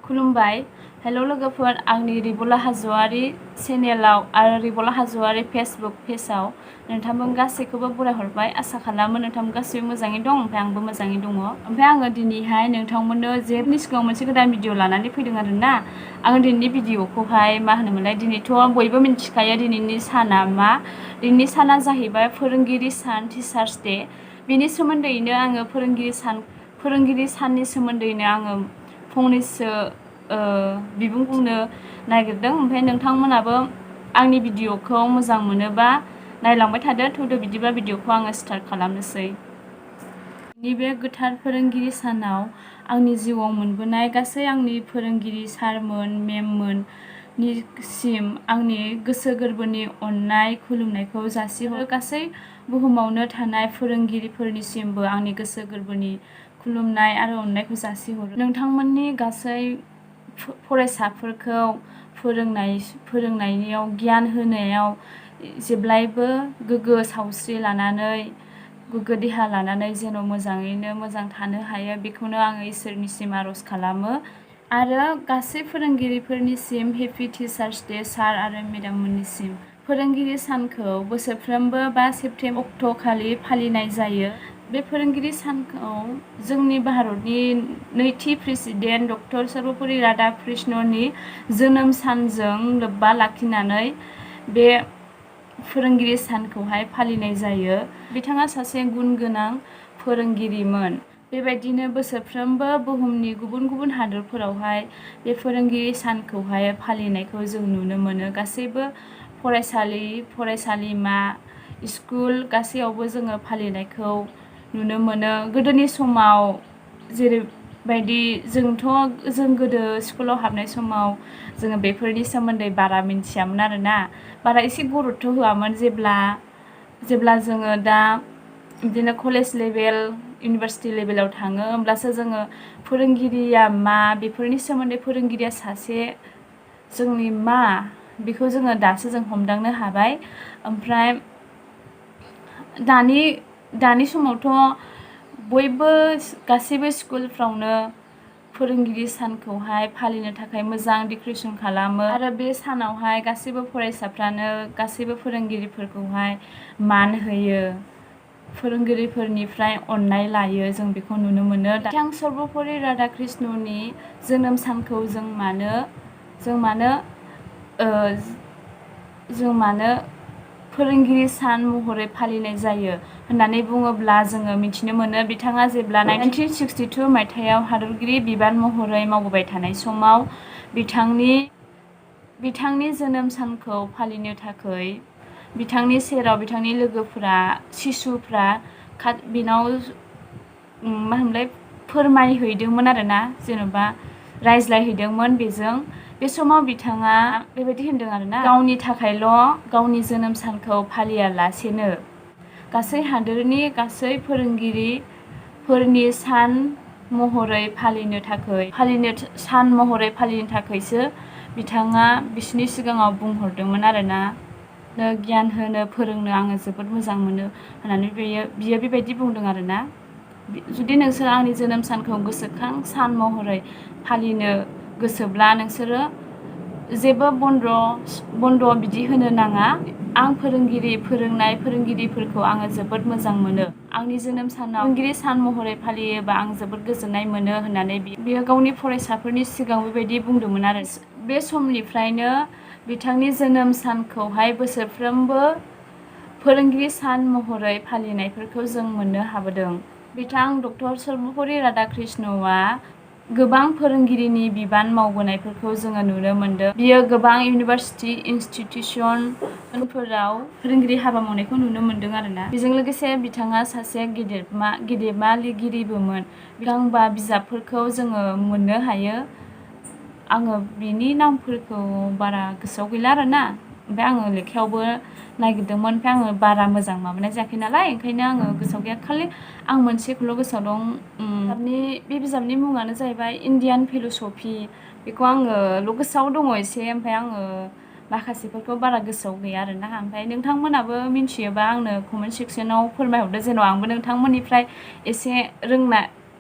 खुलुमबाय हेल' लोगोफोर आंनि रिबला हाज'वारि चेनेलाव आरो रिबला हाज'वारि फेसबुक पेजआव नोंथांमोन गासैखौबो बरायहरबाय आसा खालामो नोंथांमोन गासैबो मोजाङै दं ओमफ्राय आंबो मोजाङै दङ ओमफ्राय आङो दिनैहाय नोंथांमोननो जेबनि सिगाङाव मोनसे गोदान भिडिअ लानानै फैदों आरोना आं दिनैनि भिडिअखौहाय मा होनोमोनलाय दिनैथ' बयबो मिन्थिखायो दिनैनि साना मा दिनैनि साना जाहैबाय फोरोंगिरि सान टिचार्स डे बेनि सोमोन्दैनो आङो फोरोंगिरि साननि सोमोन्दैनो आङो फंनैसो बिबुं बुंनो नागिरदों ओमफ्राय नोंथांमोनाबो आंनि भिडिअखौ मोजां मोनोबा नायलांबाय थादो थौदो बिदिबा भिडिअखौ आङो स्टार्ट खालामनोसै नैबे गोथार फोरोंगिरि सानाव आंनि जिउआव मोनबोनाय गासै आंनि फोरोंगिरि सारमोन मेममोननिसिम आंनि गोसो गोरबोनि अननाय खुलुमनायखौ जासिहरो गासै बुहुमावनो थानाय फोरोंगिरिफोरनिसिमबो आंनि गोसो गोरबोनि खुलुमनाय आरो अननायखौ जासिहरो नोंथांमोननि गासै फरायसाफोरखौ फोरोंनायाव गियान होनायाव जेब्लायबो गोग्गो सावस्रि लानानै गोग्गो देहा लानानै जेन' मोजाङैनो मोजां थानो हायो बेखौनो आङो इसोरनिसिम आर'ज खालामो आरो गासै फोरोंगिरिफोरनिसिम हेपि टिचार्स डे सार आरो मेडाममोननिसिम फोरोंगिरि सानखौ बोसोरफ्रोमबो 5 सेप्तेम्बर अक्ट'खालि फालिनाय जायो बे फोरोंगिरि सानखौ जोंनि भारतनि नैथि प्रेसिडेन्ट डक्टर सर्वपल्ली राधाकृष्णननि जोनोम सानजों लोब्बा लाखिनानै बे फोरोंगिरि सानखौहाय फालिनाय जायो बिथाङा सासे गुन गोनां फोरोंगिरिमोन बेबायदिनो बोसोरफ्रोमबो बुहुमनि गुबुन गुबुन हादोरफोरावहाय बे फोरोंगिरि सानखौहाय फालिनायखौ जों नुनो मोनो गासैबो फरायसालिमा स्कुल गासैयावबो जोङो फालिनायखौ नुनो मोनो गोदोनि समाव जेरैबायदि जों गोदो स्कुलाव हाबनाय समाव जोङो बेफोरनि सोमोन्दै बारा मिन्थियामोन आरोना बारा एसे गुरुत्थ' होआमोन जेब्ला जोङो दा बिदिनो कलेज लेभेल इउनिभार्सिटि लेभेलाव थाङो होमब्लासो जोङो फोरोंगिरिया मा बेफोरनि सोमोन्दै फोरोंगिरिया सासे जोंनि मा बेखौ जोङो दासो जों हमदांनो हाबाय ओमफ्राय दानि समावथ' बयबो गासैबो स्कुलफ्रावनो फोरोंगिरि सानखौहाय फालिनो थाखाय मोजां डेक'रेसन खालामो आरो बे सानावहाय गासैबो फरायसाफ्रानो गासैबो फोरोंगिरिफोरखौहाय मान होयो फोरोंगिरिफोरनिफ्राय अननाय लायो जों बेखौ नुनो मोनो बिथां सर्वपल्ली राधाकृष्णननि जोनोम सानखौ जों मानो फोरोंगिरि सान महरै फालिनाय जायो होननानै बुङोब्ला जोङो मिथिनो मोनो बिथाङा जेब्ला 1962 मायथाइयाव हादरगिरि बिबान महरै मावबोबाय थानाय समाव बिथांनि जोनोम सानखौ फालिनो थाखाय बिथांनि सेराव बिथांनि लोगोफोरा शिशुफ्रा बिनाव मा होनलाय फोरमायहैदोंमोन आरोना जेन'बा रायज्लायहैदोंमोन बेजों बे समाव बिथाङा बेबायदि होनदों आरोना गावनि थाखायल' गावनि जोनोम सानखौ फालियालासेनो गासै हादोरनि गासै फोरोंगिरिफोरनि सान महरै फालिनो थाखायसो बिथाङा बिसोरनि सिगाङाव बुंहरदोंमोन आरोना गियान होनो फोरोंनो आङो जोबोद मोजां मोनो होननानै बियो बेबायदि बुंदों आरोना जुदि नोंसोर आंनि जोनोम सानखौ गोसोखां सान महरै फालिनो गोसोब्ला नोंसोरो जेबो बन्द' बिदि होनो नाङा आं फोरोंगिरिफोरखौ आङो जोबोद मोजां मोनो आंनि जोनोम सानाव फोरोंगिरि सान महरै फालियोबा आं जोबोद गोजोननाय मोनो होननानै बियो गावनि फरायसाफोरनि सिगां बेबायदि बुंदोंमोन आरो बे समनिफ्रायनो बिथांनि जोनोम सानखौहाय बोसोरफ्रोमबो फोरोंगिरि सान महरै फालिनायफोरखौ जों मोननो हाबोदों बिथां डक्टर सर्वपल्ली राधाकृष्णनआ गोबां फोरोंगिरिनि बिबान मावबोनायफोरखौ जोङो नुनो मोनदों बियो गोबां इउनिभार्सिटि इनस्टिटिउसनफोराव फोरोंगिरि हाबा मावनायखौ नुनो मोनदों आरोना बेजों लोगोसे बिथाङा सासे गेदेमा लिरगिरिबोमोन गांबा बिजाबफोरखौ जोङो मोननो हायो आङो बिनि नामफोरखौ बारा गोसोआव गैला आरोना ओमफ्राय आङो लेखायावबो नागिरदोंमोन ओमफ्राय आङो बारा मोजां माबानाय जायाखै नालाय ओंखायनो आङो गोसोआव गैया खालि आं मोनसेखौल' गोसोआव दं बे बिजाबनि मुङानो जाहैबाय इण्डियान फिल'सफि बेखौ आङोल' गोसोआव दङ एसे ओमफ्राय आङो माखासेफोरखौ बारा गोसोआव गैया आरोना ओमफ्राय नोंथांमोनाबो मिन्थियोबा आंनो कमेन्ट सेक्सनाव फोरमायहरदो जेन' आंबो नोंथांमोननिफ्राय एसे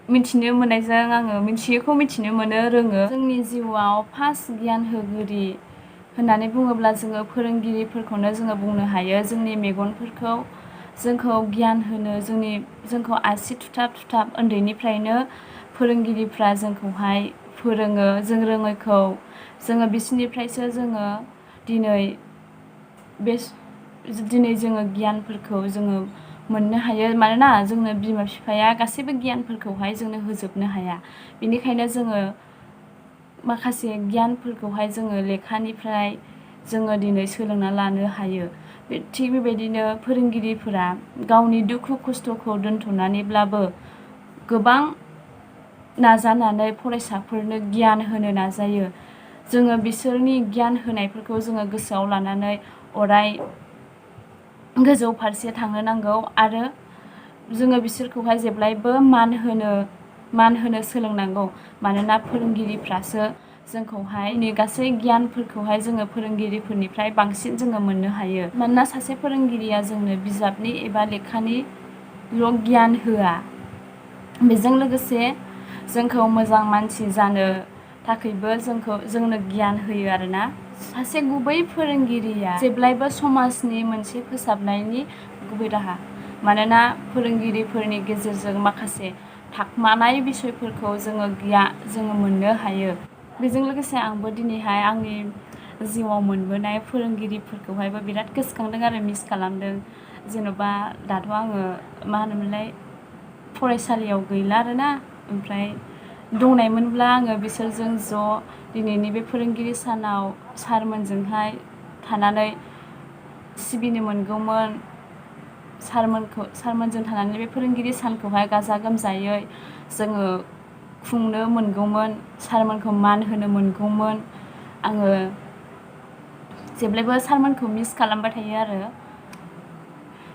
मिथिनो मोननायजों आङो मिथियैखौ मिथिनो मोनो, रोङो। जोंनि जिउआव फार्स्ट गियान होगिरि होननानै बुङोब्ला जोङो फोरोंगिरिफोरखौनो जोङो बुंनो हायो। जोंनि मेगनफोरखौ जोंखौ गियान होनो, जोंखौ आसि थुथाब थुथाब उन्दैनिफ्रायनो फोरोंगिरिफ्रा जोंखौहाय फोरोङो। जों रोङैखौ जोङो बिसोरनिफ्रायसो जोङो दिनै जोङो गियानफोरखौ जोङो मोननो हायो। मानोना जोंनो बिमा बिफाया गासैबो गियानफोरखौहाय जोंनो होजोबनो हाया। बेनिखायनो जोङो माखासे गियानफोरखौहाय जोङो लेखानिफ्राय जोङो दिनै सोलोंना लानो हायो। थिग बेबायदिनो फोरोंगिरिफोरा गावनि दुखु खस्थ'खौ दोनथ'नानैब्लाबो गोबां नाजानानै फरायसाफोरनो गियान होनो नाजायो। जोङो बिसोरनि गियान होनायफोरखौ जोङो गोसोआव लानानै अराय गोजौ फारसे थांनो नांगौ आरो जोङो बिसोरखौहाय जेब्लायबो मान होनो सोलोंनांगौ। मानोना फोरोंगिरिफ्रासो जोंखौहाय गासै गियानफोरखौहाय जोङो फोरोंगिरिफोरनिफ्राय बांसिन जोङो मोननो हायो। मानोना सासे फोरोंगिरिया जोंनो बिजाबनि एबा लेखानिल' गियान होआ, बेजों लोगोसे जोंखौ मोजां मानसि जानो थाखायबो जोंनो गियान होयो आरोना। सासे गुबै फोरोंगिरिया जेब्लायबो समाजनि मोनसे फोसाबनायनि गुबै राहा। मानोना फोरोंगिरिफोरनि गेजेरजों माखासे थाखोमानाय बिसयफोरखौ जोङो मोननो हायो। बेजों लोगोसे आंबो दिनैहाय आंनि जिउआव मोनबोनाय फोरोंगिरिफोरखौहायबो बिराद गोसोखांदों आरो मिस खालामदों। जेन'बा दाथ' आङो फरायसालियाव गैला आरोना, ओमफ्राय दंनायमोनब्ला आङो बिसोरजों ज' दिनैनि बे फोरोंगिरि सानाव सारमोनजोंहाय थानानै सिबिनो मोनगौमोन। सारमोनजों थानानै बे फोरोंगिरि सानखौहाय गाजा गोमजायै जोङो खुंनो मोनगौमोन, सारमोनखौ मान होनो मोनगौमोन। आङो जेब्लायबो सारमोनखौ मिस खालामबाय थायो आरो।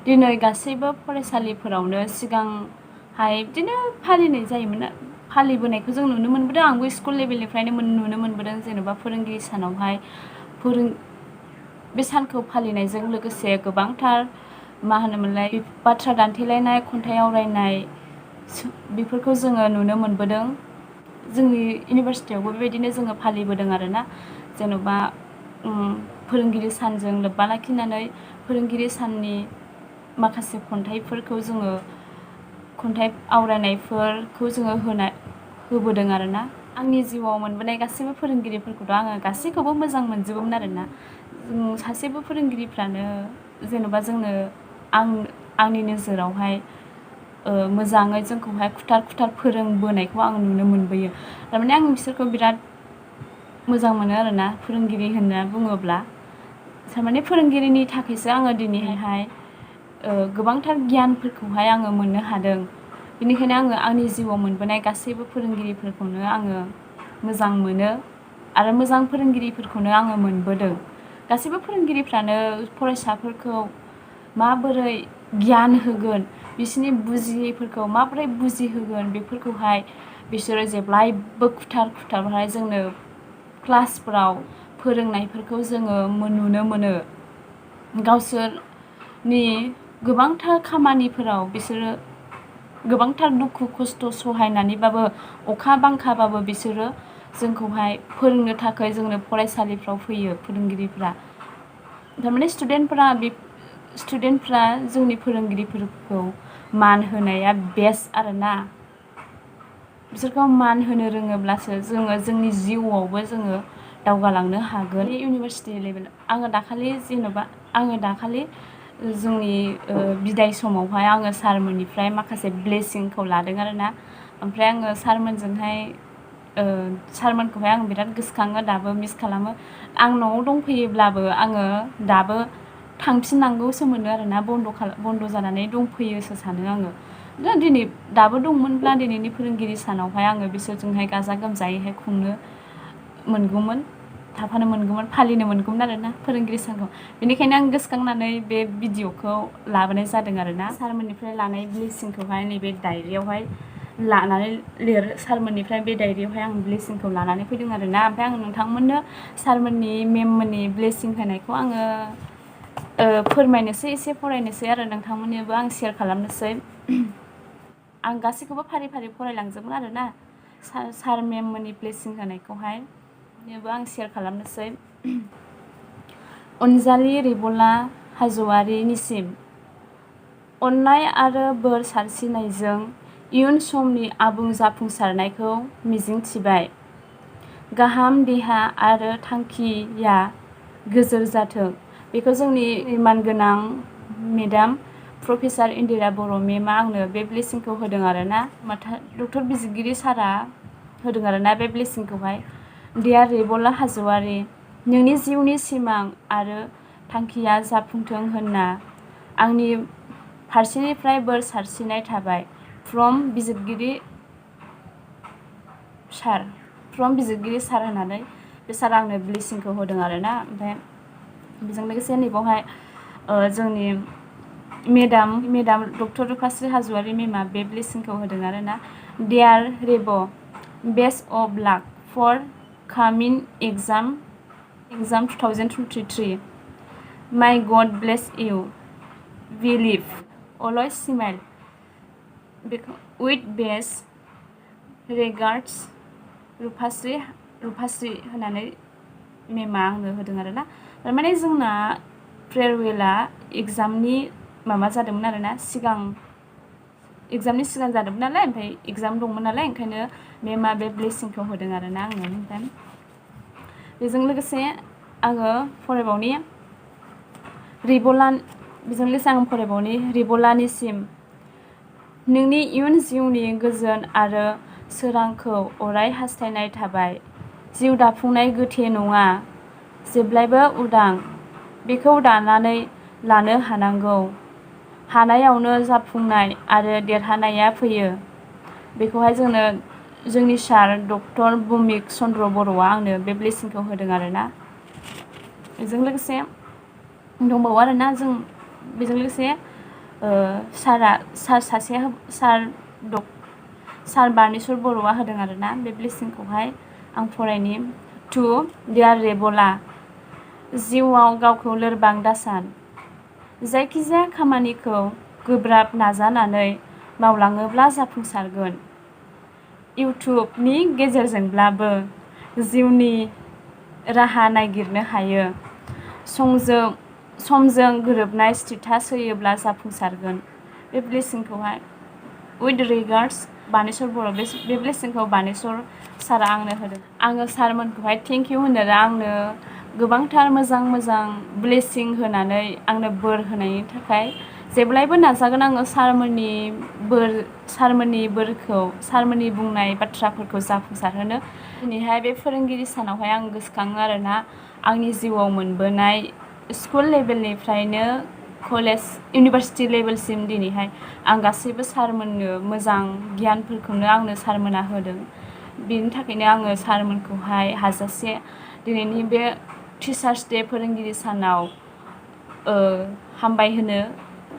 दिनै गासैबो फरायसालिफोरावनो सिगांहाय बिदिनो फालिनाय जायोमोन, फालिबोनायखौ जों नुनो मोनबोदों। आंबो स्कुल लेभेलनिफ्रायनो नुनो मोनबोदों। जेन'बा फोरोंगिरि सानावहाय बे सानखौ फालिनायजों लोगोसे गोबांथार बाथ्रा दान्थेलायनाय, खन्थाइ आवरायनाय बेफोरखौ जोङो नुनो मोनबोदों। जोंनि इउनिभारसिटियावबो बेबायदिनो जोङो फालिबोदों आरोना। जेन'बा फोरोंगिरि सानजों लोब्बा लाखिनानै फोरोंगिरि साननि माखासे खन्थाइ आवरायनायफोरखौ जोङो होबोदों आरोना। आंनि जिउआव मोनबोनाय गासैबो फोरोंगिरिफोरखौथ' आङो गासैखौबो मोजां मोनजोबोमोन आरोना। सासेबो फोरोंगिरिफ्रानो जेन'बा आंनि नोजोरावहाय मोजाङै जोंखौहाय खुथार खुथार फोरोंबोनायखौ आं नुनो मोनबोयो। थारमाने आं बिसोरखौ बिराद मोजां मोनो आरोना। फोरोंगिरि होनना बुङोब्ला थारमाने फोरोंगिरिनि थाखायसो आङो दिनैहाय गोबांथार गियानफोरखौहाय आङो मोननो हादों। बेनिखायनो आङो आंनि जिउआव मोनबोनाय गासैबो फोरोंगिरिफोरखौनो आङो मोजां मोनो आरो मोजां फोरोंगिरिफोरखौनो आङो मोनबोदों। गासैबो फोरोंगिरिफ्रानो फरायसाफोरखौ माबोरै गियान होगोन, बिसोरनि बुजियैफोरखौ माबोरै बुजिहोगोन, बेफोरखौहाय बिसोरो जेब्लायबो खुथार जोंनो क्लासफोराव फोरोंनायफोरखौ जोङो नुनो मोनो। गावसोरनि गोबांथार खामानिफोराव बिसोरो गोबांथार दुखु खस्थ' सहायनानैबाबो, अखा बांखाबाबो बिसोरो जोंखौहाय फोरोंनो थाखाय जोंनो फरायसालिफ्राव फैयो फोरोंगिरिफ्रा। थारमाने स्टुडेन्टफ्रा जोंनि फोरोंगिरिफोरखौ मान होनाया बेस्ट आरोना। बिसोरखौ मान होनो रोङोब्लासो जोङो जोंनि जिउआवबो जोङो दावगालांनो हागोन। इउनिभारसिटि लेभेल आङो दाखालि जोंनि बिदाय समावहाय आङो सारमोननिफ्राय माखासे ब्लेसिंखौ लादों आरोना। ओमफ्राय आङो सारमोनखौहाय आं बिराद गोसोखाङो, दाबो मिस खालामो। आं न'आव दंफैयोब्लाबो आङो दाबो थांफिननांगौसो मोनो आरोना। बन्द' जानानै दंफैयोसो सानो आङो। दाबो दंमोनब्ला दिनैनि फोरोंगिरि सानावहाय आङो बिसोरजोंहाय गाजा गोमजायैहाय थाफानो मोनगौमोन, फालिनो मोनगौमोन आरोना फोरोंगिरि सानखौ। बेनिखायनो आं गोसोखांनानै बे भिडिअखौ लाबोनाय जादों आरोना। सारमोननिफ्राय लानाय ब्लेसिंखौहाय नैबे डायरियावहाय सारमोननिफ्राय बे डायरियावहाय आं ब्लेसिंखौ लानानै फैदों आरोना। ओमफ्राय आं नोंथांमोननो सारमोननि मेममोननि ब्लेसिं होनायखौ आङो एसे फरायनोसै आरो नोंथांमोननोबो आं शेयार खालामनोसै। आं गासैखौबो फारि फारि फरायलांजोबगोन आरोना सार मेम मोननि ब्लेसिं होनायखौहाय बेबो आं शेयार खालामनोसै। अनजालि रिबला हाज'वारिनिसिम अननाय आरो बोर सारस्रिनायजों इयुन समनि आबुं जाफुंसारनायखौ मिजिंथिबाय। गाहाम देहा आरो थांखिया गोजोर जाथों। बेखौ जोंनि मानगोनां मेडाम प्रफेसार इन्दिरा बर' मेमआ आंनो बे ब्लेसिंखौ होदों आरोना डक्टर बिजिरगिरि सारा होदों आरोना बे ब्लेसिंखौहाय। डियार रिबला हाज'वारि, नोंनि जिउनि सिमां आरो थांखिया जाफुंथों होनना आंनि फारसेनिफ्राय बोर सारस्रिनाय थाबाय। फ्रम बिजिरगिरि सार होननानै बे सारा आंनो ब्लेसिंखौ होदों आरोना। ओमफ्राय बेजों लोगोसे नैबावहाय जोंनि मेडाम डक्टर रुपास्रि हाज'वारि मेमआ बे ब्लेसिंखौ होदों आरोना। Dear Reb, best of luck for coming exam 2023। May God bless you, believe, always smile, with best regards Rupasri होननानै मेमआ आंनो होदों आरोना। थारमाने जोंना फेयारवेलआ एग्जामनि माबा जादोंमोन आरोना एग्जामनि सिगां जादोंमोन नालाय, ओमफ्राय एग्जाम दंमोन नालाय ओंखायनो मेमआ बे ब्लेसिंखौ होदों आरोना आंनो। ओमफ्राय बेजों लोगोसे आङो फरायबावनि रिबलानिसिम नोंनि इयुन जिउनि गोजोन आरो सोरांखौ अराय हास्थायनाय थाबाय। जिउ दाफुंनाय गोथे नङा, जेब्लायबो उदां, बेखौ दानानै लानो हानांगौ। हानायावनो जाफुंनाय आरो देरहानाया फैयो। बेखौहाय जोंनि सार डक्टर भुमिक चन्द्र बर'आ आंनो बे ब्लेसिंखौ होदों आरोना। बेजों लोगोसे दंबावो आरोना बेजों लोगोसे सार बानेस्वर बर'आ होदों आरोना बे ब्लेसिंखौहाय। आं फरायनि टु डियार रेबला, जिउआव गावखौ लोरबां दासान। जायखिजाया खामानिखौ गोब्राब नाजानानै मावलाङोब्ला जाफुंसारगोन। इउटुबनि गेजेरजोंब्लाबो जिउनि राहा नागिरनो हायो। समजों गोरोबनाय स्टेटास होयोब्ला जाफुंसारगोन। बे ब्लेसिंखौहाय उइथ रिगार्ड्स बानेस्वर बर', बे ब्लेसिंखौ बानेस्वर सारा आंनो होदों। आङो सारमोनखौहाय थेंक इउ होनो आंनो गोबांथार मोजां ब्लेसिं होनानै आंनो बोर होनायनि थाखाय। जेब्लायबो नाजागोन आङो सारमोननि बुंनाय बाथ्राफोरखौ जाफुंसारहोनो। दिनैहाय बे फोरोंगिरि सानावहाय आं गोसोखाङो आरोना आंनि जिउआव मोनबोनाय स्कुल लेभेलनिफ्रायनो कलेज इउनिभारसिटि लेभेलसिम दिनैहाय आं गासैबो सारमोननो मोजां गियानफोरखौनो आंनो सारमोना होदों। बेनि थाखायनो आङो सारमोनखौहाय हाजासे दिनैनि बे टिचार्स डे फोरोंगिरि सानाव हामबाय होनो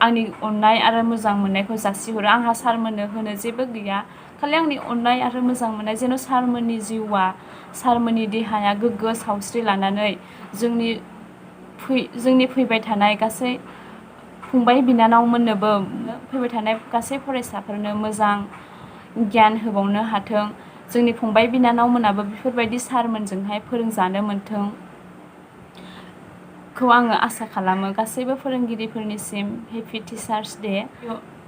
आंनि अननाय आरो मोजां मोननायखौ जासिहरो। आंहा सारमोननो होनो जेबो गैया, खालि आंनि अननाय आरो मोजां मोननाय जेन' सारमोननि जिउआ सारमोननि देहाया गोग्गो सावस्रि लानानै जोंनि फैबाय थानाय गासै फंबाय बिनानावमोननोबो फैबाय थानाय गासै फरायसाफोरनो मोजां गियान होबावनो हाथों। जोंनि फंबाय बिनानावमोनाबो बेफोरबायदि सारमोनजोंहाय फोरोंजानो मोन्थों खौ आङो आसा खालामो। गासैबो फोरोंगिरिफोरनिसिम हेपि टिचार्स डे।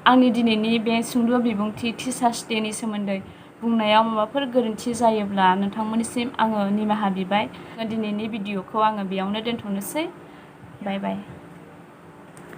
आंनि दिनैनि बे सुंद' बिबुंथि टिचार्स डेनि सोमोन्दै बुंनायाव माबाफोर गोरोन्थि जायोब्ला नोंथांमोननिसिम आङो निमाहा बिबाय। दिनैनि भिडिअखौ आङो बेयावनो दोनथ'नोसै। बाय बाय।